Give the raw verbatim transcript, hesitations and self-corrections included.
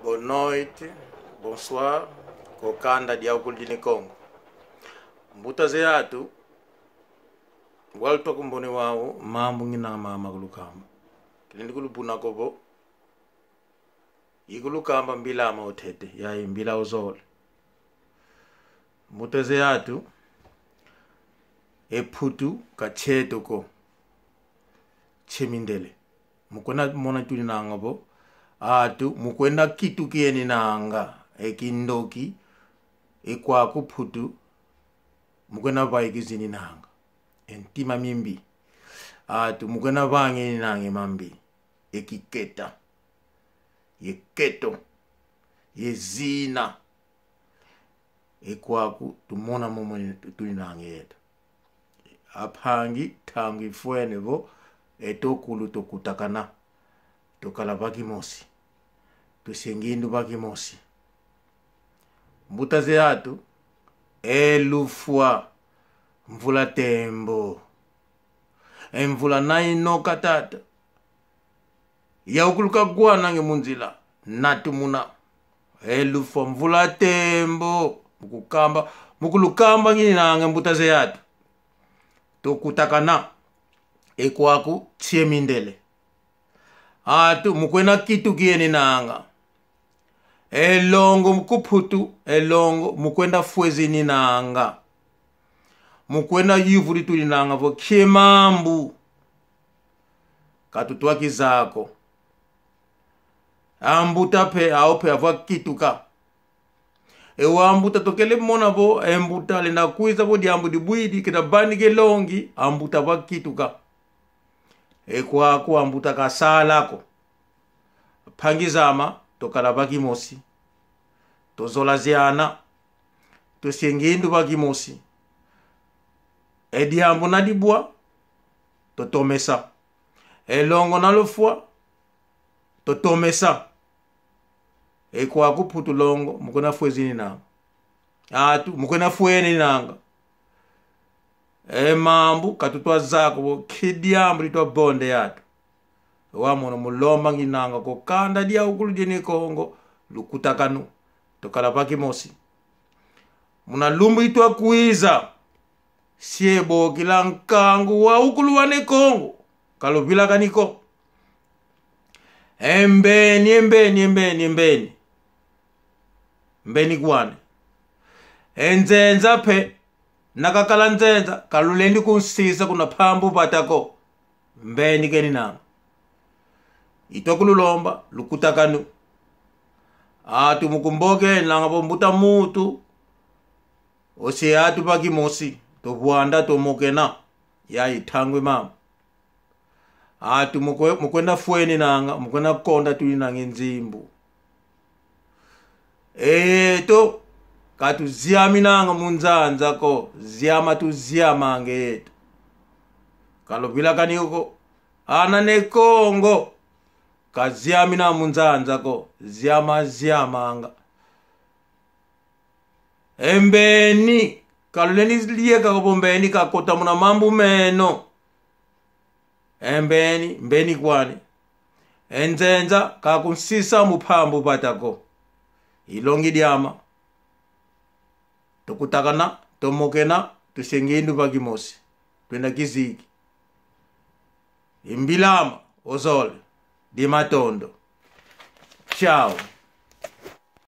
Boa noite, bonsoir, ko kanda diawukulu dia Ne Kongo. Mbuta ze atu, wau twakumbone wau, mambu ngina mama kulukamba. Kilendi kulubuna ko vo, ikulukamba mbila ama otete, yayi mbila ozole. Mbuta ze atu, e Mputu ka kieto ko, kie mindele. Mukwenda mona tuninanga vo, atu mukwenda kituka eninanga, e kindoki, e kwaku Mputu, mukwenda vaiki zininanga. E ntima mimbi. Atu mukwenda vanga eninanga e mambi. E kiketa. Ye keto. Ye zina. E kwaku tumona momo tuninanga eto. Ampangi, ntangu ifwene vo, eto akulu tukutakana. Tukala va kimosi. Tusia ngindu va kimosi. Mbuta ze atu, e lufwa, mvula tembo. E mvula nayinoka tata. Yawukulu kawananga mu nzila, natumuna. E lufwa mvula tembo, mukukamba, mukulukamba ngininanga mbuta ze atu. Tukutakana, e kwaku kie mindele. Atu mukwenda kituka eninanga. E longo ku Mputu, e longo mukwenda fwa zininanga. Mukwenda yuvula tuninanga vo kie mambu. Ka tutwa kizaya ko. Ambuta mpe, awu mpe avwa kituka. E wambuta tukele mona vo, e mbuta lenda kwiza vo diambu dibwidi, kenda vanika e longi, ambuta avwa kituka. E kwaku ambuta kasala ko. Ampangi zame, tukala va kimosi. Tuzolaziana. Tusia ngindu va kimosi. E diambu na dibwa, tutomesa. E longo na lufwa, tutomesa. E kwaku Mputu longo, mukwenda fwa zininanga. Atu, mukwenda fwa eninanga. E mambu, ka tutwa zaya ko vo, ki diambu ditwa vonda e atu. Wau mono mulomba ngininanga ko kanda diawukulu dia Ne Kongo, lukutakanu. Tukala va kimosi. Muna lumbu itwa kwiza. Sie bokila nkangu wawukulu wa Ne Kongo. Ka luvilakani ko. E mbeni, e mbeni, e mbeni, e mbeni. Mbeni kwani. E nzenza mpe, na kakala nzenza, ka lulendi kunsisa kuna mpambu vata ko. Mbeni keninanga. Itwa kululomba, lukutakanu. Atu mukumboke, nanga vo mbuta muntu. Osie atu va kimosi, tuvwanda, tumokena. Yayi ntangu i mama. Atu mukwe-, mukwenda fwa eninanga, mukwenda konda tuninanga e nzimbu. Eto, ka tuziaminanga mu nzanza ko, ziama tuziamanga eto. Ka luvilakani ko, ana Ne Kongo, kaziamina mu nzanza ko, ziama ziamanga. E mbeni, ka lulendi lieka ko vo mbeni kakota muna mambu meno. E mbeni, mbeni kwani. E nzenza, kakunsisa mu mpambu vata ko. I longi diame. Tukutakana, tumokena, tusia ngindu va kimosi. Twenda kiziki. I mbila ame, ozole. Di matondo. Tchau.